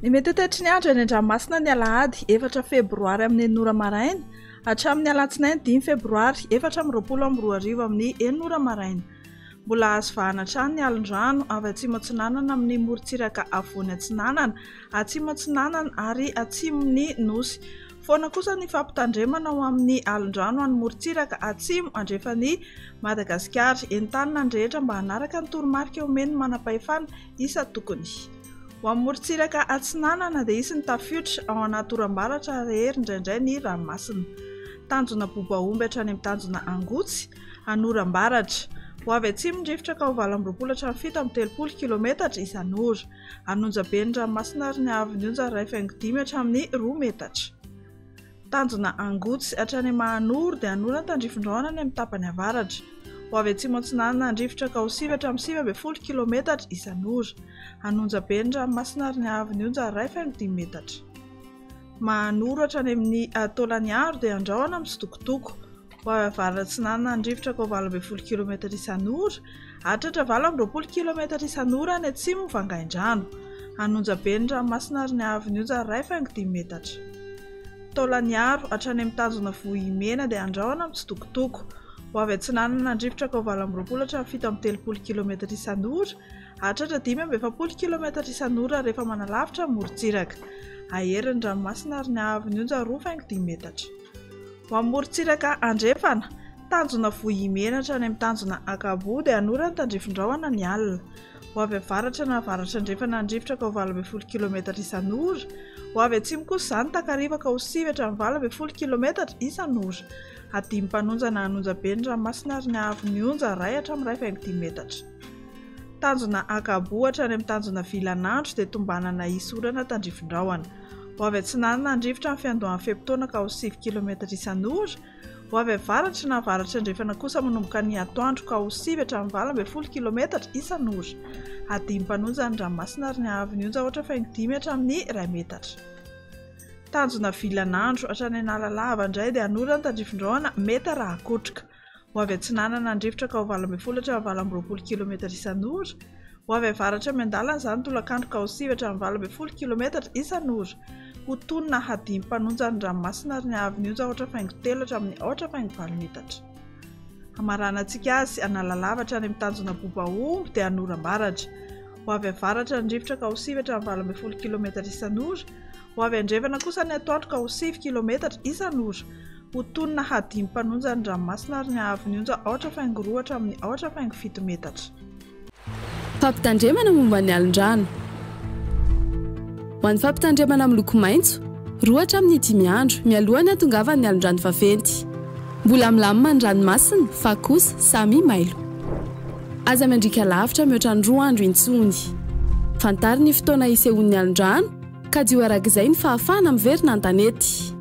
Ny mety ho toetry ny andro eny an-dranomasina ny alahady efatra febroary amin'ny enina ora maraina hatramin'ny alatsinainy dimy febroary 2024 amin'ny enina ora maraina. Mbola azo vahana hatrany ny alin-drano avy atsimo atsinanana amin'ny morontsiraka afovoany atsinanana, atsimo atsinanana ary atsimon'ny Nosy. Foana kosa ny fampitandremana ho amin'ny alin-drano any morontsiraka atsimo andrefan'i Madagasikara. Entanina ny rehetra mba hanaraka ny toromarika omen'ny manam-pahefana isan-tokony. Ho amin'ny morontsiraka atsinanana dia hisy ny tafiotra ao anaty oram-baratra ary hery indraindray ny ranomasina. Tanjona Bobaomby hatrany amin'ny tanjona Angotsy, an'oram-baratra. Ho avy atsimo ny rivotra ka ho 28 hatramin'ny 37 kilometatra isan'ora. Hanonja be ny ranomasina ary ny haavon'ny onja iray faingo dimy hatramin'ny roa metatra. Tanjona Angotsy hatrany Mahanoro dia hanorana tandrifin-drahona any amin'ny tapany avaratra. Ho avy atsimo atsinanana ny rivotra ka ho sivy hatramin'ny 19 kilometatra isan'ora. Hanonja be ny ranomasina ary ny haavon'ny onja iray faingo dimy metatra. Mahanoro hatrany amin'ny Taolagnaro dia andrahona mitsitokotoko. Ho avy avaratra-atsinanana ny rivotra ka ho 18 kilometatra isan'ora, hahatratra 28 kilometatra isan'ora any atsimo Vangaindrano. Hanonja be ny ranomasina ary ny haavon'ny onja 1,5 metatra. Taolagnaro hatrany amin'ny tanjona Vohimena dia andrahona mitsitokotoko. Ho avy atsinanana ny rivotra ka ho 28 hatramin'ny 37 kilometatra isan'ora, Hahatratra 45 kilometatra isan'ora rehefa manalavitra ny morontsiraka. Hahery ny ranomasina ary ny haavon'ny onja 2,5 metatra. Ho amin'ny morontsiraka andrefana, tanjona Vohimena hatrany amin'ny tanjona Ankaboa dia hanorana tandrifin-drahona ny alina. Ho avy avaratra na avaratra andrefana ny rivotra ka ho 18 kilometatra isan'ora. Ho avy atsimo kosa izany takariva ka ho sivy hatramin'ny 18 kilometatra isan'ora. Hadimy mpanonja na hanonja be ny ranomasina ary ny haavon'ny onja iray hatramin'ny 1,5 metatra. Tanjona Ankaboa hatrany amin'ny tanjona Vilanandro dia tombanana hisy orana tandrifin-drahona. Ho avy atsinanana ny rivotra amin'ny fiandohan'ny fe-potoana ka ho sivy kilometatra isan'ora. Ho avy avaratra na avaratra andrefana kosa manomboka ny atoandro ka ho sivy hatramin'ny 18 kilometatra isan'ora. Hadimy mpanonja ny ranomasina ary ny haavon'ny onja aotra faingo dimy hatramin'ny iray metatra. Tanjona Vilanandro hatrany Analalava indray dia hanorana tandrifin-drahona mety araha-kotroka. Ho avy atsinanana ny rivotra ka ho 18 hatramin'ny 28 kilometatra isan'ora. Ho avy avaratra miandalana izany tolakandro ka ho sivy hatramin'ny 18 kilometatra isan'ora. Ho tony na hadimy mpanonja ny ranomasina ary ny haavon'ny onja aotra faingo telo hatramin'ny aotra faingo valo metatra. Hamaranantsika azy Analalava hatrany amin'ny tanjona Bobaomby dia Anorambaratra. Ho avy avaratra ny rivotra ka ho sivy hatramin'ny 18 kilometatra isan'ora. Ho avy andrefana kosa ny atoandro ka ho sivy kilometatra isan'ora. Ho tony na hadimy mpanonja ny ranomasina ary ny haavon'ny onja aotra faingo roa hatramin'ny aotra faingo fito metatra. Fampitandremana momba ny alin-drano. Ho an'ny fampitandremana miloko maitso, roa hatramin'ny dimy andro mialoha ny hatongavan'ny alin-drano vaventy. Mbola milamina ny ranomasina fa kosa samy mailo. Aza miandriaka lavitra mihoatra ny roa andro intsony. Fantaro ny fotoana hisehoan'ny alin-drano Kajio araka izay ny fahafahana miverina an-tanety.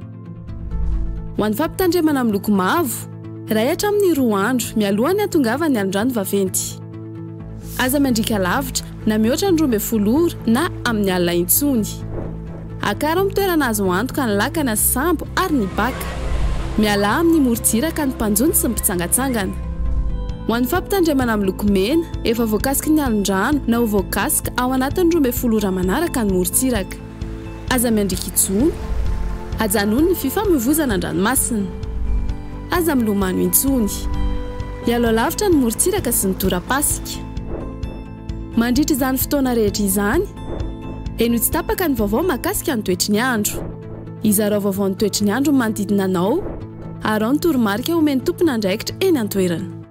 Ho an'ny fampitandremana miloko mavo, iray hatramin'ny roa andro mialoha ny hatongavan'ny alon-drano vaventy. Aza miandriaka lavitra na mihoatra ny 12 ora na amin'ny alina intsony. Akaro amin'ny toerana azo antoka ny lakana sy sambo ary ny baka. Mialà amin'ny morontsiraka ny mpanjono sy ny mpitsangantsangana. Ho an'ny fampitandremana miloko mena, efa voakasiky ny alon-drano na ho voakasika ao anatin'ny 12 ora manaraka ny morontsiraka. Aza miandriaka intsony. Ajanony ny fifamoivoizana an-dranomasina. Aza milomano intsony. Ialao lavitra ny morontsiraka sy ny torapasika. Mandritra izany fotoana rehetra izany, henoy tsy tapaka ny vaovao mahakasika ny toetry ny andro. Izarao vaovao ny toetry ny andro ny manodidina anao, araho ny toromarika omen'ny tompon'andraikitra eny an-toerana.